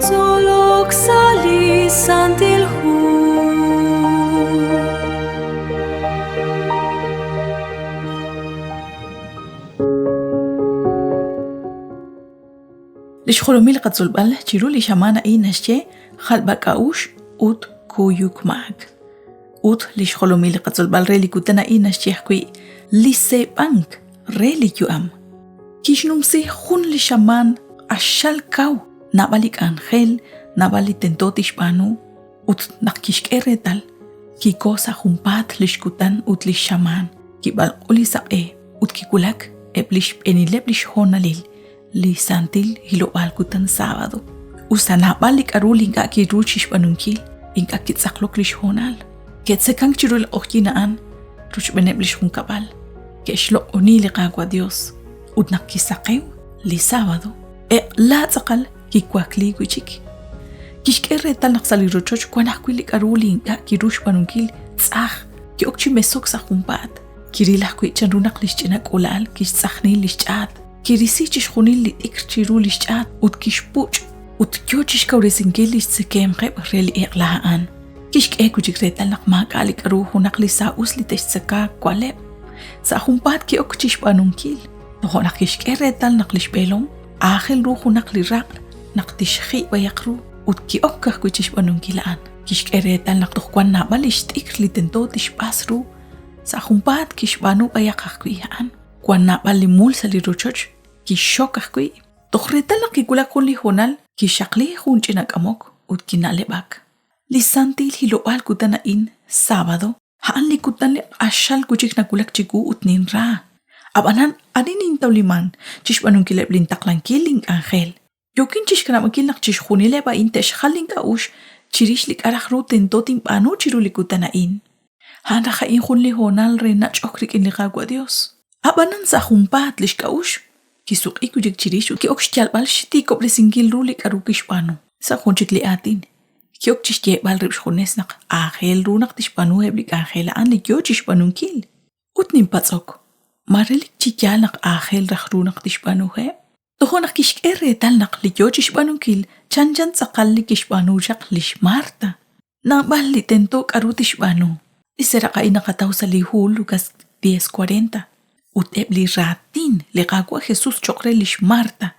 Tzolok sa' li Santil Hu. Li xjolomil qatzolb'al chiru li xamaan a'in naxye jalb'ak'a'uxl ut kuyuk maak. Ut li xjolomil li qatzolb'al re li kutan a'in naxye ajwi' li seeb'ank re li yu'am. Kixnumsi jun li xamaan q'axal kaw, naab'al li k'anjel, naab'al li tento tixb'aanu, ut naq kixk'e reetal, kiko sa' junpaat lix kutan ut lix xamaan, kib'alq'u li saq'e ut kiwulak eb' lix xb'eenileb' lix hoonalil li santil hilob'aal kutan sábado. Us ta naab'al li k'a'ru li ink'a' kiru chixb'aanunkil, ink'a' kitz'aqlok lix hoonal. Ke'tzekank chiru li q'ojyin a'an rochb'eeneb' lix junkab'al. Ke'xloq'oni li Qaawa' Dios. Ut naq kisaqew li sábado, eq'la tz'aqal kiwakli wi'chik. Kixk'e reetal naq sa' li rochoch wan ajwi' li k'a'ru li ink'a' kiru xb'aanunkil tz'aj. Ki'ok chi mesok sa' junpaat. Kiril ajwi' chanru naq lix ch'ina k'uula'al kixtz'ajni lix ch'aat. Kirisi chixjunil li t'ikr chiru li xch'aat ut kixpuch' ut yo chi xkawresinkil li xtzekemqeb' re li eq'la a'an. Kixk'e wi' chik reetal naq maak'a' li k'aru junaq li saa'us li te'xtzeka wa'leb'. Sa' junpaat ki'ok chi xb'aanunkil. Tojo' naq kixk'e reetal naq li xb'eelom aajel ru junaq li raq' naq tixji' b'ayaq ru ut ki'ok ajwi' chi xb'aanunkil a'an. Kixk'e reetal naq toj wank naab'al li xt'ikr li tento tixb'as ru. Sa' junpaat kixb'aanu b'ayaq ajwi' a'an. Wank naab'al li mul sa' li rochoch, kixxok ajwi'. Toj reetal naq kiwulak jun li hoonal, kixaqli jun ch'ina k'amok ut kina'leb'ak. Li santil hilob'aal kutan a'in, sábado, a'an li kutan li q'axal wi' chik nawulak chiwu ut ninra. Ab'anan, ani nintawlimank chi xb'aanunkileb' lintaqlankil link'anjel? Yookin chixkanab'ankil naq chixjunileb' a'in te'xjal link'a'uxl chirix li k'a' raj ru tento tinb'aanu chiru li kutan a'in. A'an raj a'in jun li hoonal re nach'ok rik'in li Qaawa' Dios. A'b'anan sa' junpaat lix k'a'uxl kisuq'i wi'chik chirix ut ki'ok xyalb'al xtiikob'resinkil ru li k'a'ru kixb'aanu. Sa' jun chik li aatin, ki'ok chixyeeb'al rib' xjunes naq aajel ru naq tixb'aanu eb' li k'anjel a'an li yoo chixb'aanunkil. Ut ninpatz'ok, ma relik chi yaal naq aajel raj ru naq tixb'aanuheb'? Tojo' naq kixk'e reetal naq li yoo chixb'aanunkil chanchan tz'aqal li kixb'aanu chaq li xMarta. Naab'al li tento k'a'ru tixb'aanu. Li seraq' a'in naqataw sa' li hu Lukas 10:40, ut eb' li raatin li Qaawa' Jesus choq' re li xMarta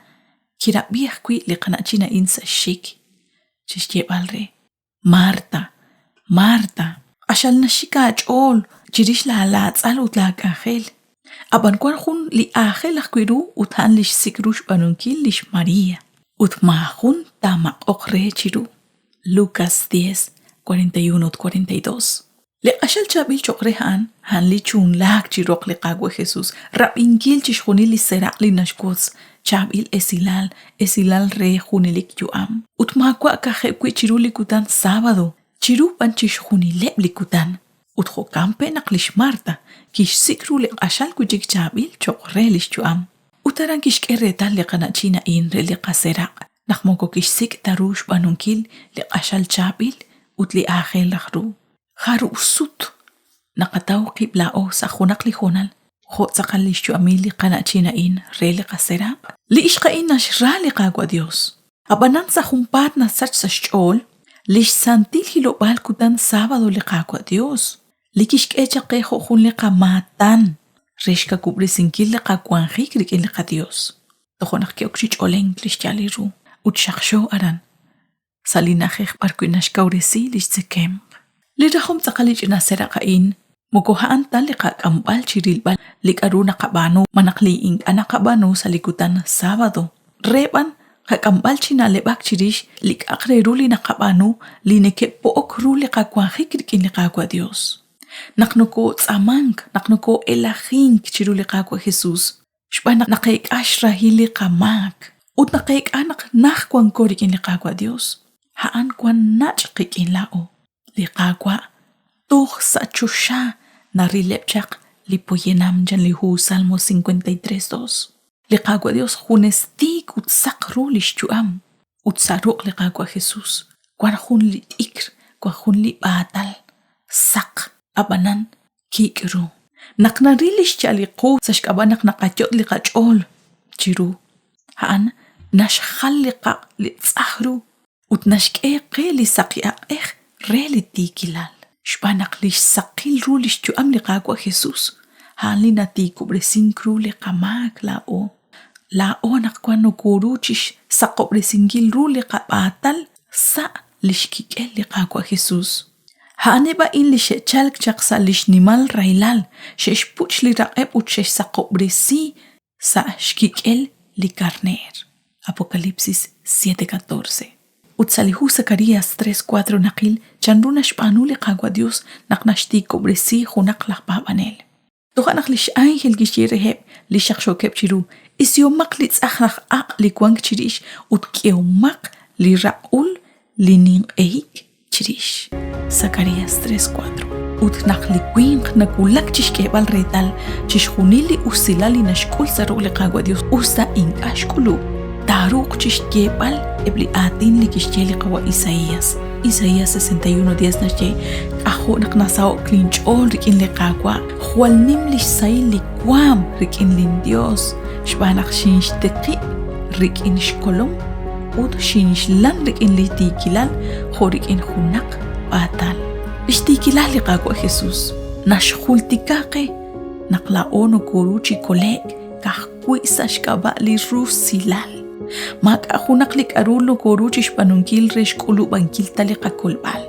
kirab'i ajwi' li qana'chin a'in sa' xxik, chixyeeb'al re, Marta, Marta, q'axal naxik aach'ool chirix laalaatz'al ut laak'anjel. Ab'an wank jun li aajel ajwi' ru ut a'an li xsik' ru xb'aanunkil lix María, ut maajun taamaq'oq re chiru. Lucas 10, 41 ut 42. Li q'axal chaab'il cho'q re a'an, a'an li chunlaak chi roq li Qaawa' Jesus, rab'inkil chixjunil li seraq' li naxwotz, chaab'il esilal, esilal re junelik yu'am. Ut maawa' ka'ajeb' wi' chiru li kutan sábado, chiru b'an chixjunileb' li kutan. Ut jo'kan pe' naq li xMarta kixsik' ru li q'axal wi' chik chaab'il cho'q re li xyu'am. Ut aran kixk'e reetal li qana'chin a'in re li qaseraq' naq moko kixsik' ta ru xb'aanunkil li q'axal chaab'il ut li aajel raj ru. Jarub' sut naqataw qib' laa'o sa' junaq li hoonal jo' tz'aqal li xyu'amil li qana'chin a'in re li qaseraq'? Li ixq a'in naxra li Qaawa' Dios. Ab'anan sa' junpaat nasach sa' xch'ool li xsantil hilob'aal kutan sábado li Qaawa' Dios, li kixk'e chaq qe jo' jun li qamaatan re xkawub'resinkil li qawanjik rik'in li qaDios. Tojo' naq ki'ok chi ch'olenk li xyaalil ru ut xaqxo aran sa' li na'ajej b'arwi' naxkawresi li xtzekemq. Li rajom tz'aqal li ch'ina seraq' a'in moko a'an ta li qak'amb'al chi rilb'al li k'aru naqab'aanu malaj li ink'a' naqab'aanu sa' li kutan sábado, re b'an qak'amb'al chi na'leb'ak chirix li k'a'aq re ru li naqab'aanu li neke'po'ok ru li qawanjik rik'in li Qaawa' Dios. Naq nokootz'aamank, naq nokoo'elajink chiru li Qaawa' Jesus, xb'aan naq naqeek'a xrahil li qamaak ut naqeek'a naq najt wanko rik'in li Qaawa' Dios, a'an wan nach' qik'in laa'o. Li Qaawa' toj sa' choxa narileb' chaq li poyanam chan li hu Salmo 53:2. Li Qaawa' Dios junes tiik ut saq ru li xyu'am, ut sa' ruq' li Qaawa' Jesus wan jun li t'ikr, wan jun li b'aatal saq, ab'anan kik' ru. Naq naril li xya'al li qu sa' xk'ab'a' naq naqayot' li qach'ool chiru, a'an naxjal li qaq' li tz'aj ru ut naxk'e qe li saqi aq'ej re li tiikilal. Xb'aan naq li xsaqil ru li xyu'am li Qaawa' Jesus, a'an li natiikob'resink ru li qamaak laa'o. Laa'o anaqwan nokooru chi xsaqob'resinkil ru li qab'aatal sa' li xkik'el li Qaawa' Jesus. A'aneb' a'in li xe'chalk chaq sa' li xnimal rahilal, xe'xpuch' li raq'eb' ut xe'xsaqob'resi sa' xkik'el li karneer. Apocalipsis 7:14. Ut sa' li hu Zacarías 3:4 naqil chanru naxb'aanu li Qaawa' Yos naq naxtiikob'resi junaq laj paab'anel. Toja' naq li x'ánjel kixye reheb' li xaqxookeb' chiru, Isihomaq li tz'ajn aj aq' li wank chirix ut k'ehomaq li raq'ul li ninq'ehik chirix. Zacarías 3:4. Ut naq li winq nawulak chi xk'eeb'al reetal chixjunil li usilal li naxk'ul sa' ruq' li Qaawa' Yos us ta ink'a' xk'ulub', taaruuq chi xyeeb'al eb' li aatin li kixye li qawa' Isaías. Isaías 61:10 naxye, K'ajo' naq nasaho'k linch'ool rik'in li Qaawa', jwal nim li xsahil li waanm rik'in linYos, xb'aan naq xinxtiqib' rik'in xkolom ut xinxlan rik'in li tiikilal jo' rik'in junaq b'aatal. Li xtiikilal li Qaawa' Jesús naxjultika qe naq laa'o nokooru chi kole'k ka'ajwi' sa' xk'ab'a' li rusilal. Maak'a' junaq li k'aru nokooru chi xb'aanunkil re xk'ulub'ankil ta li qakolb'al.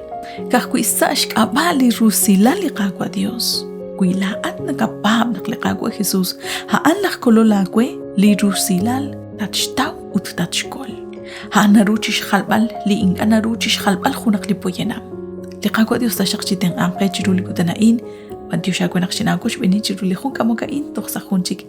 Ka'ajwi' sa' xk'ab'a' li rusilal li Qaawa' Dios. Wi laa'at nakapaab' naq li Qaawa' Jesus a'an laj Kolol aawe, li rusilal tatxtaw ut tatxkol. A'an naru chixjalb'al li ink'a' naru chixjalb'al junaq li poyanam. Li Qaawa' Dios taxaq chitenq'anq qe chiru li kutan a'in. B'antiox aawe naq xinaawochb'eeni chiru li jun k'amok a'in toj sa' jun chik.